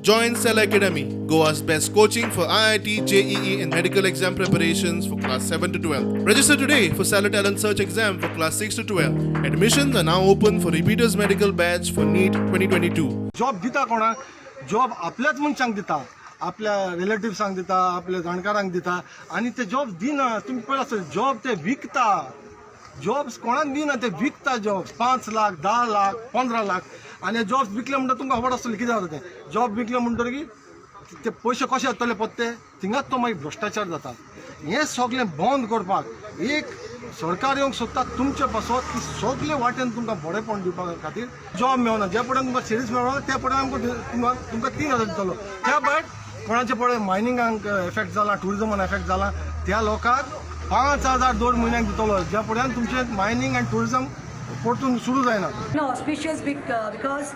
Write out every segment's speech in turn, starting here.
Join Cell Academy, Goa's best coaching for IIT, JEE, and medical exam preparations for class 7 to 12. Register today for Stellar Talent Search exam for class 6 to 12. Admissions are now open for repeaters medical batch for NEET 2022. Job दिता कोणाक? Job आपल्याच मनशांक दिता, आपल्या रिलेटिव्सांक दिता, आपल्या जाणकारांक दिता आनी ते जॉब दिना. तुमी पळय आसतले, जॉब ते विकता. जॉब्स कोणाक दिना, ते विकता जॉब्स 5 लाख, 10 लाख, 15 लाख. आनी जॉब्स विकले म्हणटा तुमकां खबर आसतलें कितें जाता तें. जॉब विकले म्हणटकीर ते पयशे कशे येतले पत्ते, थिंगाच तो मागीर भ्रश्टाचार जाता. हें सगळें बंद करपाक एक सरकार येवंक सोदता तुमचे पासत की सगळे वाटेन तुमकां बरेपण दिवपा खातीर. जॉब मेळना, जे पर्यंत तुमकां सिरीज मेळना ते पर्यंत आमकां तुमकां 3000 दितलो. त्या भायर कोणाचे पळय मायनिंगाक एफेक्ट जाला, टुरिजमान एफेक्ट जाला, त्या लोकांक 5000 दर म्हयन्याक दितलो, ज्या पर्यंत तुमचें मायनींग आनी टुरिजम परतून सुरू जायना. No, auspicious because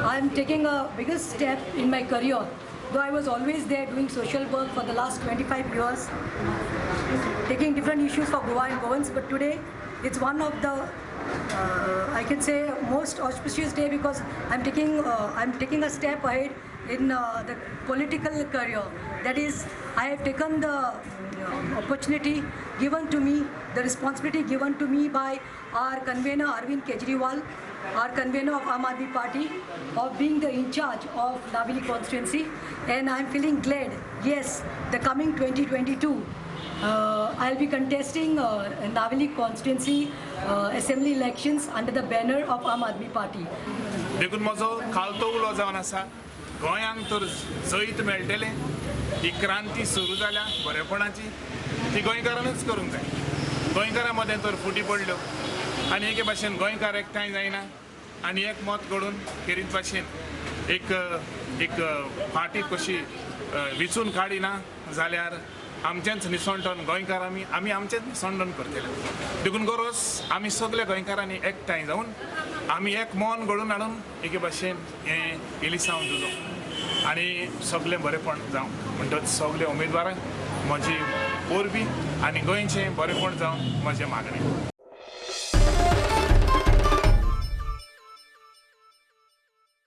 I'm taking a biggest step in my career. Though I was always there doing social work for the last 25 years, taking different issues for Goa and Goans, but today it's one of the I can say most auspicious day because I'm taking a step ahead in the political career. That is, I have taken the opportunity given to me, the responsibility given to me by our convener Arvind Kejriwal, our convener of Aam Aadmi Party, of being the in charge of Navili constituency, and I'm feeling glad. Yes, the coming 2022. I'll be contesting Navili constituency assembly elections under the banner of Aam Aadmi Party. देखून म्हजो खालतो उलो जावन आसा, गोंयांक तर जैत मेळटलें. ही क्रांती सुरू जाल्या बरेपणाची, ती गोंयकारानूच करूंक जाय. गोंयकारां मदें तर फुटी पडल्यो आनी एके भाशेन गोंयकार एकठांय जायना आनी एक मत घडून खेरीत भाशेन एक एक फाटी कशी विचून काडिना जाल्यार आमचेंच निसणटण, गोंयकार आमी आमचेंच निसणटण करतले. देखून गरज आमी सगल्या गोंयकारांनी एकठांय जावन आमी एक मन घडोवन हाडून एके भाशेन हें इलिसांव दिलो आनी सगळें बरेपण जावं. म्हणटच सगळे उमेदवारांक म्हजी परबी आनी गोंयचें बरेपण जावं म्हजें मागणें.